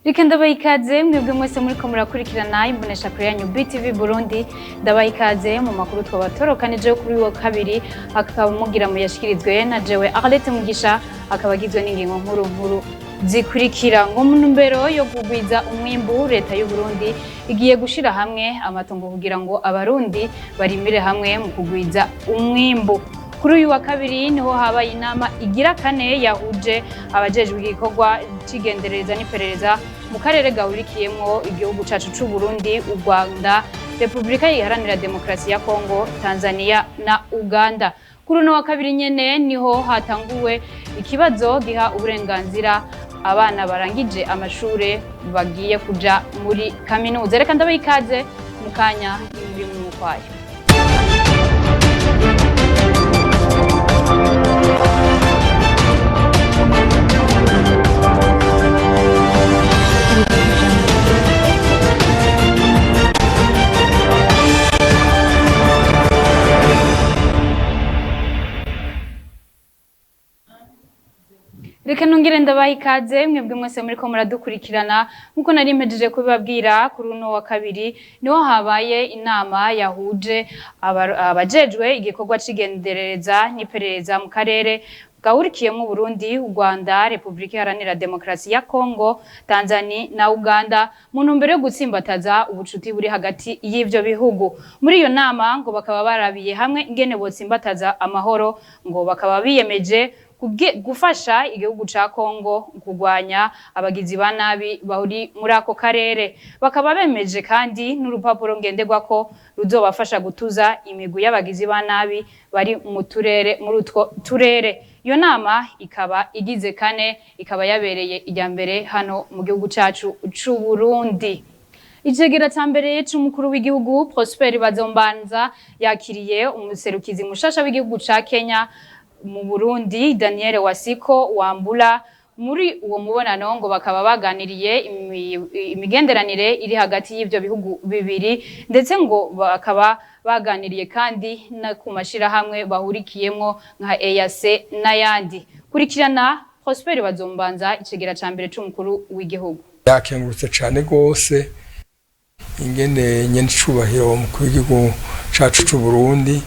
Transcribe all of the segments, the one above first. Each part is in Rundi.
Reka ndabaha ikaze mwebwe mwese muriko murakurikirana imboneshakure yanyu BTV Burundi. Ndabaha ikaze mu makuru twabatoronkanije kuri uyu wa kabiri, akaba mugira muyashikirizwe na jewe Arlette Mugisha, akaba agizwe n'ingingo nkuru nkuru zikurikira. Ngo mu ntumbero yo kugwiza umwimbu, leta y'u Burundi igiye gushira hamwe amatongo kugira ngo abarundi barimire hamwe mu kugwiza umwimbu. Kuri uyu wa kabiri niho habaye inama igira kane yahuje abajejwe igikorwa c'igendereza n'iperereza mu karere gahurikiyemwo igihugu cacu c'u Burundi, u Rwanda, Repubulika Iharanira Demokarasi ya Kongo, Tanzania na Uganda. Kuri uno wa kabiri nyene niho hatanguwe ikibazo giha uburenganzira abana barangije amashure bagiye kuja muri kaminuza. Reka ndabaha ikaze mu kanya muri mukwayo. Reka nongere ndabaha ikaze mwebwe mwese muriko muradukurikirana. Nkuko nari mpejeje kubibabwira, kuri uno wa kabiri niho habaye inama yahuje abajejwe igikorwa c'igendereza n'iperereza mu karere gahurikiyemwo Burundi, u Rwanda, Repubulika Iharanira Demokarasi ya Kongo, Tanzania na Uganda, mu ntumbero yo gutsimbataza ubucuti buri hagati y'ivyo bihugu. Muri iyo nama ngo bakaba barabiye hamwe ingene botsimbataza amahoro, ngo bakaba biyemeje gufasha igihugu ca Kongo kugwanya abagizi ba nabi bari muri ako karere. Bakaba bemeje kandi n'urupapuro ngenderwako ruzobafasha gutuza imigwi y'abagizi ba nabi bari mu turere, muri utwo turere. Iyo nama ikaba igize kane, ikaba yabereye irya mbere hano mu gihugu cacu c'u Burundi. Icegera ca mbere c'umukuru w'igihugu Prosper Bazombanza yakiriye umuserukizi mushasha w'igihugu ca Kenya mu Burundi, Daniel Wasiko Wambula. Muri uwo mubonano ngo bakaba baganiriye imigenderanire iri hagati y'ivyo bihugu bibiri, ndetse ngo bakaba baganiriye kandi no ku mashirahamwe bahurikiyemwo nka EAC n'ayandi. Kurikirana Prosper Bazombanza, icegera ca mbere c'umukuru w'igihugu. Yakengurutse cane gose ingene nyenicubahiro umukuru w'igihugu cacu c'u Burundi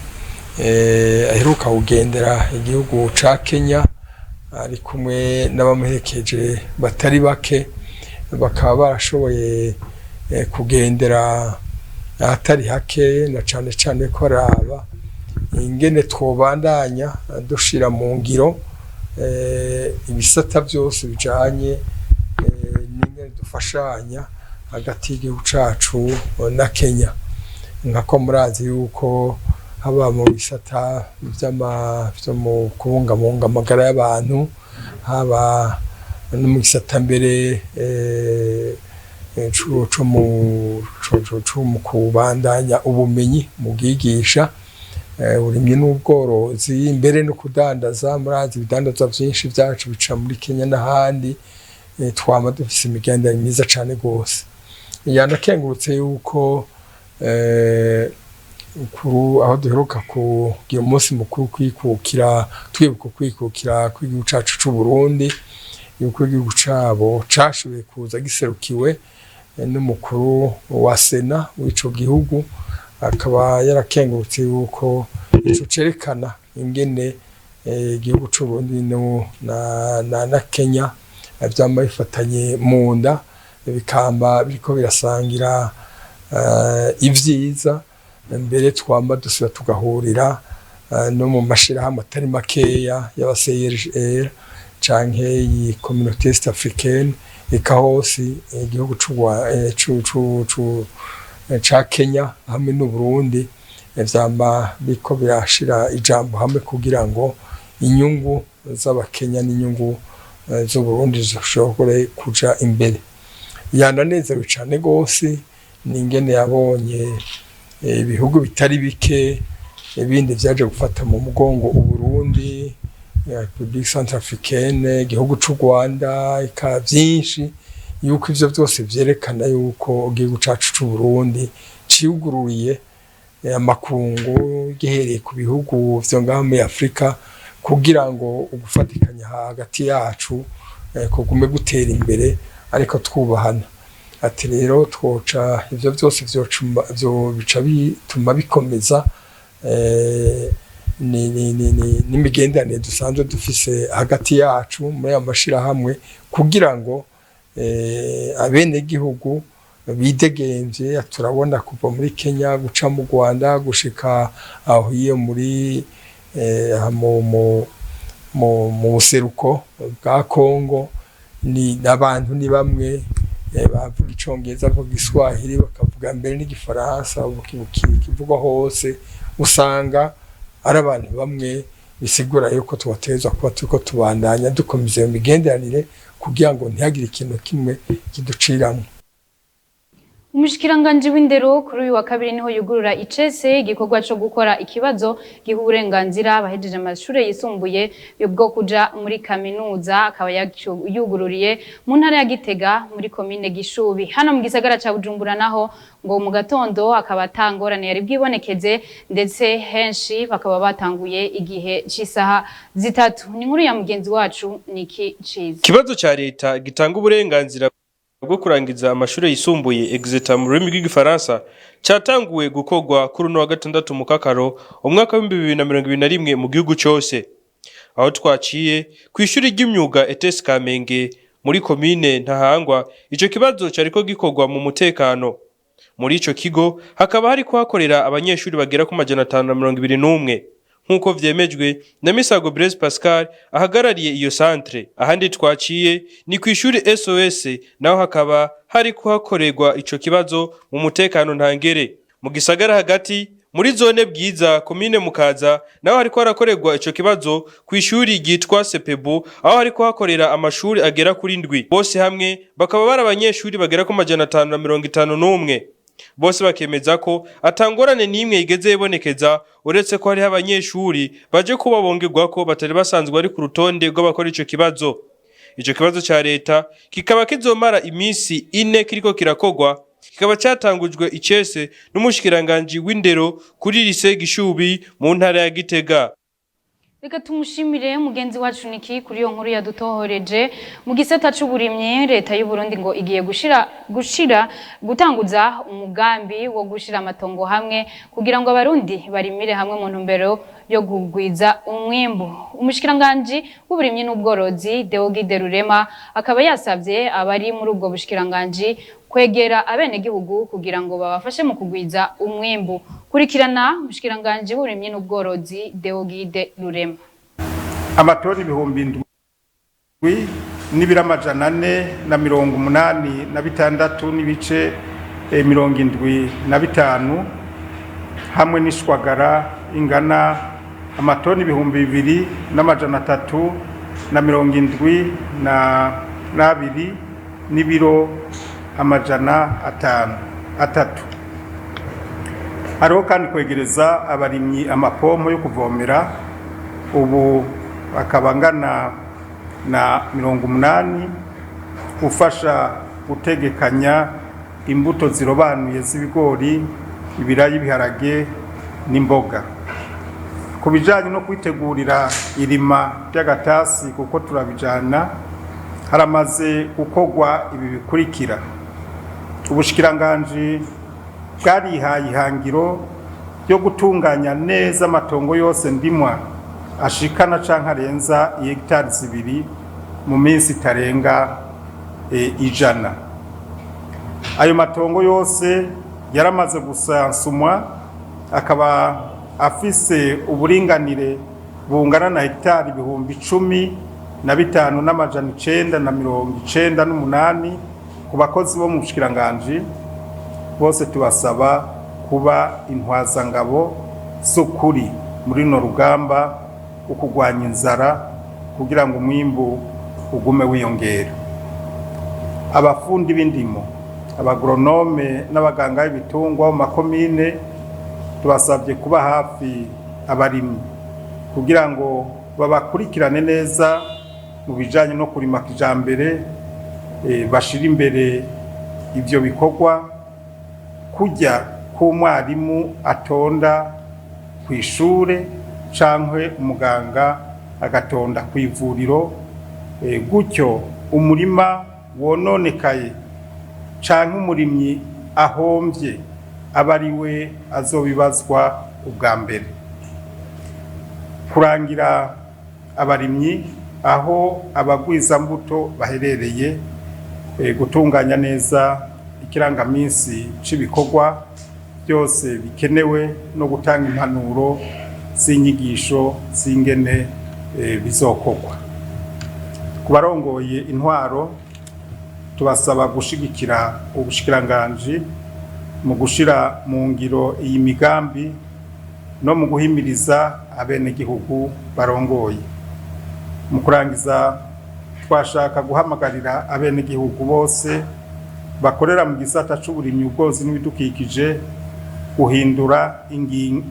aheruka kugendera igihugu ca Kenya ari kumwe n'abamuherekeje batari bake, bakaba barashoboye kugendera ahatari hake, na cane cane ko araba ingene twobandanya dushira mu ngiro ibisata vyose bijanye n'ingene dufashanya hagati y'igihugu cacu na Kenya. Nkako murazi yuko haba mu bisata vyo mu kubungabunga amagara y'abantu, haba no mu gisata mbere co mu kubandanya ubumenyi mu bwigisha, uburimyi n'ubworozi, mbere no kudandaza. Murazi ibidandazwa vyinshi vyacu bica muri Kenya n'ahandi. Twama dufise imigenderanire myiza cane gose. Yanakengurutse yuko kuru aho duheruka kugira umunsi mukuru kwikukira, twibuka kwikukira kw'igihugu cacu c'u Burundi, yuko igihugu cabo cashoboye kuza giserukiwe n'umukuru wa sena w'ico gihugu, akaba yarakengurutse yuko ico cerekana ingene igihugu c'u Burundi na Kenya vyama bifatanye mu nda, bikamba biriko birasangira ivyiza. Mbere twama dusubira tugahurira no mu mashirahamwe atari makeya y'aba CIRGL canke iyi Communauté Est Africaine, eka hose igihugu ca Kenya hamwe n'u Burundi vyama biriko birashira ijambo hamwe kugira ngo inyungu z'abakenya n'inyungu z'u Burundi zishobore kuja imbere. Yananezerewe cane gose n'ingene yabonye ibihugu bitari bike ibindi vyaje gufata mu mugongo Uburundi, République Centrafricaine, igihugu c'u Rwanda, eka vyinshi, yuko ivyo vyose vyerekana yuko igihugu cacu c'u Burundi ciyugururiye amakungu, gihereye ku bihugu vyo ngaha muri Afrika, kugira ngo ugufatikanya hagati yacu kugume gutera imbere. ariko twubahana. Ati rero twoca ivyo vyose bica bituma bikomeza n'imigenderanire dusanzwe dufise hagati yacu muri ayo mashirahamwe, kugira ngo abenegihugu bidegemvye. Turabona kuva muri Kenya guca mu Rwanda gushika aho iyo muri mu buseruko bwa Kongo, ni abantu ni bamwe, bavuga Icongereza, bavuga Igiswahili, bakavuga mbere n'Igifaransa kivugwa hose, usanga ari abantu bamwe. Bisigura yuko tubategerezwa kuba turiko tubandanya dukomeza iyo migenderanire kugira ngo ntihagire ikintu kimwe kiduciramwo. Umushikiranganji w'indero kuri uyu wa kabiri niho yugurura icese igikorwa co gukora ikibazo giha uburenganzira abahejeje amashure yisumbuye bwo kuja muri kaminuza, akaba yugururiye mu ntara ya Gitega muri komine Gishubi. Hano mu gisagara ca Bujumbura naho ngo mu gatondo akaba ata ngorane yari bwibonekeze, ndetse henshi bakaba batanguye igihe c'isaha 3. Ni inkuru ya mugenzi wacu Niki Ciza. Ikibazo ca leta gitanga uburenganzira bwo kurangiza amashure yisumbuye, exétat mu rurimi rw'Igifaransa, catanguwe gukorwa kuri uno wa gatandatu Mukakaro umwaka w'2021 mu gihugu cose. Aho twaciye kw'ishuri ry'imyuga ETS Kamenge muri komine Ntahangwa, ico kibazo cariko gikorwa mu mutekano. Muri ico kigo hakaba hariko hakorera abanyeshuri bagera ku 521, nk'uko vyemejwe na Misago Blaise Pascal ahagarariye iyo centre. Ahandi twaciye ni kw'ishuri SOS, naho hakaba hariko hakorerwa ico kibazo mu mutekano ntangere. Mu gisagara hagati muri zone Bwiza, komine Mukaza, naho hariko harakorerwa ico kibazo kw'ishuri ryitwa Sepebu, aho hariko hakorera amashuri agera kuri ndwi. Bose hamwe bakaba bari abanyeshuri bagera ku 551. Bose bakemeza ko atangorane n'imwe igeze ibonekeza, uretse ko hariho abanyeshuri baje kuba bongerwako batari basanzwe bari ku rutonde rw'abakora ico kibazo. Ico kibazo ca leta kikaba kizomara imisi 4 kiriko kirakorwa, kikaba catangujwe icese n'umushikiranganji w'indero kuri lycée Gishubi mu ntara ya Gitega. Reka tumushimire mugenzi wacu Niki kuri iyo nkuru yadutohoreje. Mu gisata c'uburimyi, leta y'u Burundi ngo igiye gushira gutanguza umugambi wo gushira amatongo hamwe kugira ngo Abarundi barimire hamwe mu ntumbero yo kugwiza umwimbu. Umushikiranganji w'uburimyi n'ubworozi Deogide Rurema akaba yasavye abari muri ubwo bushikiranganji kwegera abenegihugu kugira ngo babafashe mu kugwiza umwimbu. Kurikirana umushikiranganji w'uburimyi n'ubworozi Deogide Rurema. Amatoni 7000 n'ibiro 486 n'ibice 75, hamwe n'ishwagara ingana amatoni 2372 n'ibiro 503. Hariho kandi kwegereza abarimyi amapompo yo kuvomera, ubu akaba angana na 80, gufasha gutegekanya imbuto zirobanuye z'ibigori, ibirayi, ibiharage n'imboga. Ku bijanye no kwitegurira irima ry'agatasi, kuko turabijana, haramaze gukorwa ibi bikurikira: Ubushikiranganji bwarihaye ihangiro ryo gutunganya neza amatongo yose ndimwa ashikana canke arenza ihegitari 2 mu minsi itarenga 100. Ayo matongo yose yaramaze gusansumwa, akaba afise uburinganire bungana na hegitari 15,998. Ku bakozi bo mu bushikiranganji bose, tubasaba kuba intwazangabo z'ukuri muri runo rugamba rwo kurwanya inzara kugira ngo umwimbu ugume wiyongera. Abafundi b'indimo, abagoronome n'abaganga b'ibitungwa mu makomine, tubasabye kuba hafi abarimyi kugira ngo babakurikirane neza mu bijanye no kurima kijambere, bashira imbere ivyo bikorwa kurya k'umwarimu atonda kw'ishure cankwe umuganga agatonda kw'ivuriro, gutyo umurima wononekaye canke umurimyi ahomvye aba ari we azobibazwa ubwa mbere. Kurangira abarimyi aho abagwizambuto baherereye, gutunganya neza ikirangaminsi c'ibikorwa byose bikenewe no gutanga impanuro z'inyigisho z'ingene bizokorwa. Ku barongoye intwaro, tubasaba gushigikira ubushikiranganji mu gushira mu ngiro iyi migambi no mu guhimiriza abenegihugu barongoye. Mu kurangiza, twashaka guhamagarira abenegihugu bose bakorera mu gisata c'uburimyi, ubworozi n'ibidukikije guhindura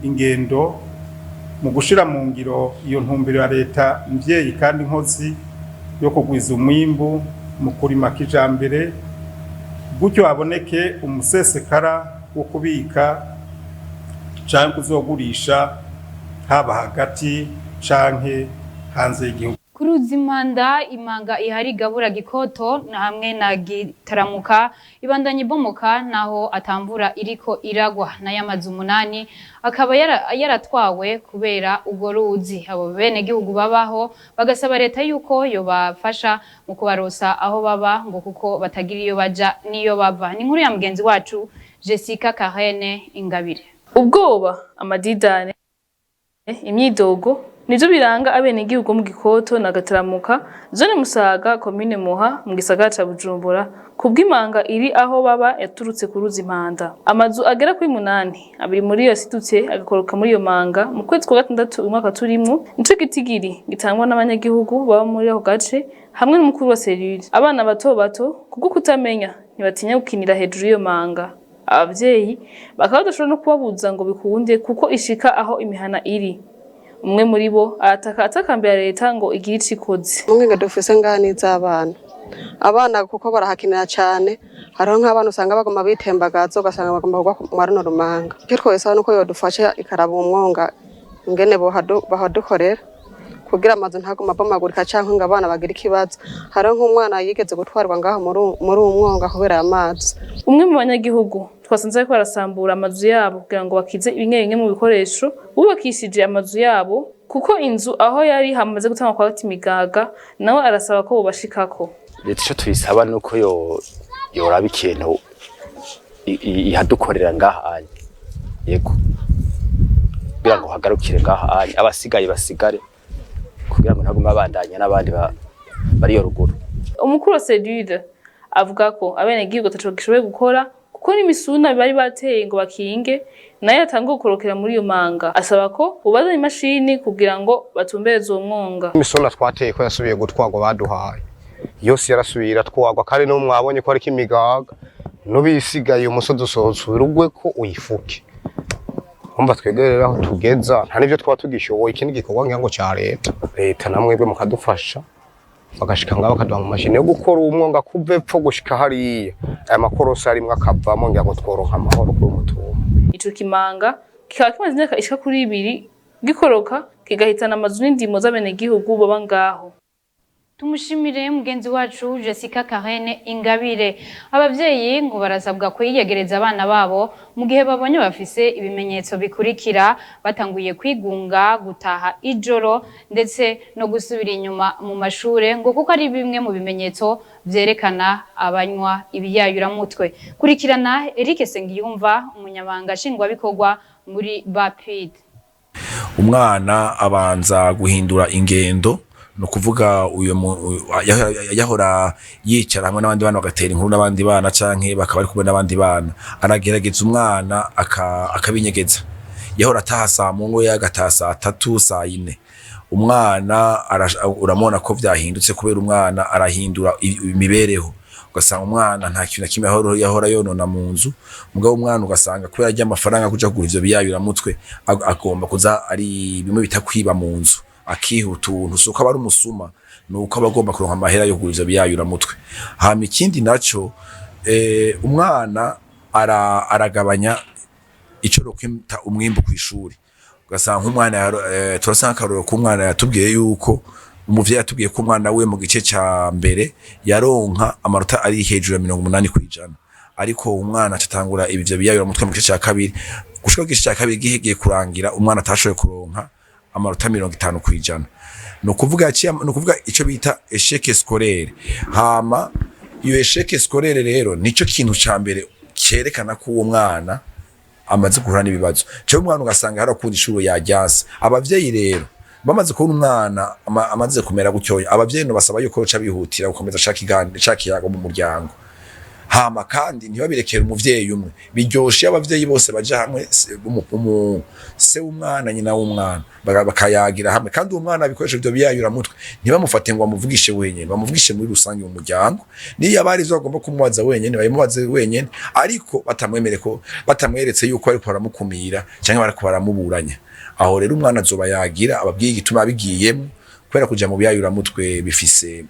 ingendo mu gushira mu ngiro iyo ntumbero ya leta mvyeyi kandi nkozi yo kugwiza umwimbu mu kurima kijambere, gutyo haboneke umusesekara wo kubika canke kuzogurisha haba hagati canke hanze y'igihugu. Ku ruzi Mpanda, imanga ihari igabura Gikoto na hamwe na Gitaramuka ibandanya ibomoka naho atamvura iriko iragwa, n'ayamazu 8 akaba yaratwawe kubera urwo ruzi. Abo bene gihugu babaho bagasaba leta yuko yobafasha mu kubarosa aho baba, ngo kuko batagira iyo baja n'iyo bava. Ni inkuru ya mugenzi wacu Jessica Karene Ingabire. Ubwoba, amadidane, imyidogo nivyo biranga abenegihugu mu Gikoto na Gataramuka, zone Musaga, komine Muha, mu gisagara ca Bujumbura, kubw'imanga iri aho baba yaturutse ku ruzi Mpanda. Amazu agera kuri 8, abiri muri yo yasidutse agakoroka muri iyo manga mu kwezi kwa gatandatu umwaka turimwo. Nico gitigiri gitangwa n'abanyagihugu baba muri ako gace hamwe n'umukuru wa cellule. Abana bato bato, kubwo kutamenya, ntibatinya gukinira hejuru y'iyo manga. Abavyeyi bakaba badashobora no kubabuza ngo bikunde, kuko ishika aho imihana iri. Umwe muri bo arataka, atakambira leta ngo igire ico ikoze. Impungenge dufise ngaha ni iz'abana, abana kuko barahakinira cane. Hariho nk'abana usanga baguma bitembagaza, ugasanga bagomba kugwa mwa runo rumanga. Icyo twosaba nuko yodufasha ikaraba umwonga ingene bahadukorera kugira amazu ntaguma abomagurika canke ngo abana bagire ikibazo. Hariho nk'umwana yigeze gutwarwa ngaho muri uwo mwonga kubera aya mazi. Umwe mu banyagihugu twasanze bariko barasambura amazu yabo kugira ngo bakize bimwe bimwe mu bikoresho bubakishije amazu yabo, kuko inzu aho yari hamaze gutangwa kwata imigaga, nawe arasaba ko bobashikako. Leta ico tuyisaba nuko yo yoraba ikintu ihadukorera ngaha anye, yego, kugira ngo hagarukire ngaha anye, abasigaye basigare, kugira ngo ntagume abandanya n'abandi bari iyo ruguru. Umukuru wa cellule avuga ko abenegihugu ataco bagishoboye gukora, kuko n'imisuna bari bateye ngo bakinge nayo yatanguye gukorokera muri iyo manga. Asaba ko bobazana imashini kugira ngo batumbereze uwo mwonga. Imisuna twateye ko yasubiye gutwarwa, baduhaye yose yarasubiye iratwarwa, kandi n'ubu mwabonye ko hariko imigaga n'ubisigaye. Umusozi usohotse urugwe ko uyifuke. Umva, twebwe rero aho tugeza nta n'ivyo twaba tugishoboye. Ikindi gikorwa ngira ngo ca leta, leta namwebwe mukadufasha, bagashika ngaho bakaduha mu mashini yo gukora umwonga kuva epfo gushika hariya, aya makorosi arimwo akavamo, ngira ngo tworonka amahoro kuri uwo mutumba. Ico kimanga kikaba kimaze imyaka ishika kuri 2 gikoroka, kigahitana amazu n'indimo z'abenegihugu baba ngaho. Tumushimire mugenzi wacu Jessica Karene Ingabire. Abavyeyi ngo barasabwa kwiyegereza abana babo mu gihe babonye bafise ibimenyetso bikurikira: batanguye kwigunga, gutaha ijoro, ndetse no gusubira inyuma mu mashure, ngo kuko ari bimwe mu bimenyetso vyerekana abanywa ibiyayuramutwe. Kurikirana Eric Sengiyumva, umunyabanga nshingwabikorwa muri BAPID. Umwana abanza guhindura ingendo, ni ukuvuga uyu yahora yicara hamwe n'abandi bana, bagatera inkuru n'abandi bana, canke bakaba bari kumwe n'abandi bana, aragerageza umwana akabinyegeza. Yahora ataha saa mungu, agataha saa 3, saa 4. Umwana uramubona ko vyahindutse, kubera umwana arahindura imibereho. Ugasanga umwana nta kintu na kimwe yahora yonona mu nzu, mugabo umwana ugasanga kubera arya amafaranga kuja kugura ivyo biyayuramutwe, agomba kuza ari bimwe bita kwiba mu nzu, akiha utuntu. Si uko aba ari umusuma, ni uko aba agomba kuronka amahera yo kugura ivyo biyayuramutwe. Hama ikindi naco, umwana aragabanya ico kwita umwimbu kw'ishuri. Ugasanga nk'umwana turasanga akarorero k'umwana yatubwiye yuko Umuvyeyi atubwiye ko umwana we mu gice ca mbere yaronka amanota ari hejuru ya 80%, ariko umwana acatangura ivyo biyayura mutwe mu gice ca kabiri, gushika ku gice ca kabiri gihegiye kurangira umwana atashoboye kuronka amanota 50%. Ni ukuvuga ico bita échec scolaire. Hama iyo échec scolaire rero nico kintu ca mbere cerekana ko uwo mwana amaze guhura n'ibibazo. Cyo umwana ugasanga harakunda ishuri yajyanse. Abavyeyi rero bamaze kubona umwana amaze kumera gutyo, abavyeyi no basaba yuko baca bihutira gukomeza shaka iganiro, shaka ikiyago mu muryango. Hama kandi ntibabirekere umuvyeyi umwe. Biryoshe iyo abavyeyi bose baja hamwe, se w'umwana, nyina w'umwana, bakayagira hamwe. Kandi uwo mwana ibikoresho vyo biyayura mutwe ntibamufate ngo bamuvugishe wenyene, bamuvugishe muri rusange mu muryango. Niyo aba ari ivyo bagomba kumubaza wenyene, babimubaze wenyene, ariko batamwemere ko batamweretse yuko bariko baramukumira canke bariko baramuburanya. Aho rero umwana azoba yagira ababwiye igituma abigiyemo, kubera kuja mu biyayuramutwe bifise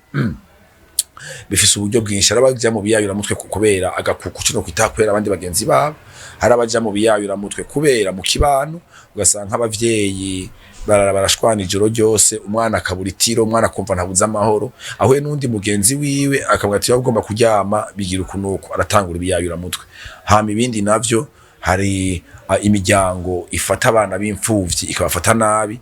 uburyo bwinshi. Hari abaja mu biyayuramutwe kubera agakuku cino kwita, kubera abandi bagenzi babo. Hari abaja mu biyayuramutwe kubera mu kibano, ugasanga nk'abavyeyi barara barashwana ijoro ryose, umwana akabura itiro, umwana akumva ntabuze amahoro, ahuye n'undi mugenzi wiwe akavuga ati ugomba kuryama bigira uku nuku, aratangura ibiyayuramutwe. Hama ibindi navyo, hari imiryango ifata abana b'imfuvyi ikabafata nabi,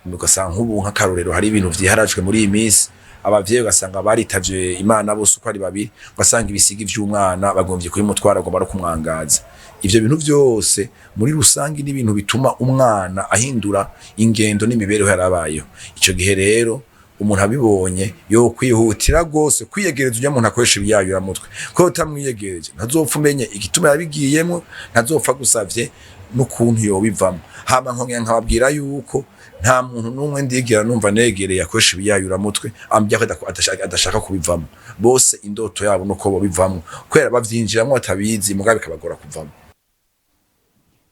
ugasanga nk'ubu nk'akarorero hari ibintu vyiharajwe muri iyi minsi, abavyeyi ugasanga baritavye Imana bose uko ari babiri, ugasanga ibisigi vy'umwana bagomvye kubimutwara, agomba no kumwangaza. Ivyo bintu vyose muri rusangi ni ibintu bituma umwana ahindura ingendo n'imibereho yarabayeho. Ico gihe rero umuntu abibonye yo kwihutira rwose kwiyegereza ujya muntu akoresha ibiyayuramutwe, kuko utamwiyegereje ntazopfa umenye igituma yabigiyemwo, ntazopfa gusavye n'ukuntu yobivamo. Hama nkongera nkababwira yuko nta muntu n'umwe ndigira numva negereye akoresha ibiyayuramutwe ambwira ko adashaka kubivamo. Bose indoto yabo nuko bobivamo, kubera bavyinjiramwo batabizi, mugabo bikabagora kuvamo.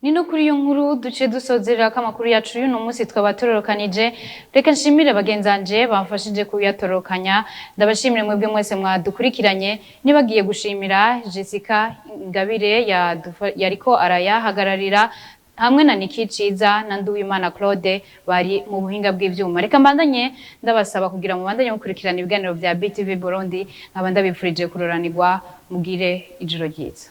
Ni no kuri iyo nkuru duce dusozerera ko amakuru yacu y'uno munsi twaba tororokanije. Reka nshimire bagenzanje bamfashije kuyatororokanya, ndabashimire mwebwe mwese mwadukurikiranye, nibagiye gushimira Jessica Ingabire yariko arayahagararira hamwe na Niki Ciza na Nduwimana Claude bari mu buhinga bw'ivyuma. Reka mbandanye ndabasaba kugira mubandanye mukurikirana ibiganiro vya BTV Burundi, nkaba ndabifurije kuroranirwa, mugire ijoro ryiza.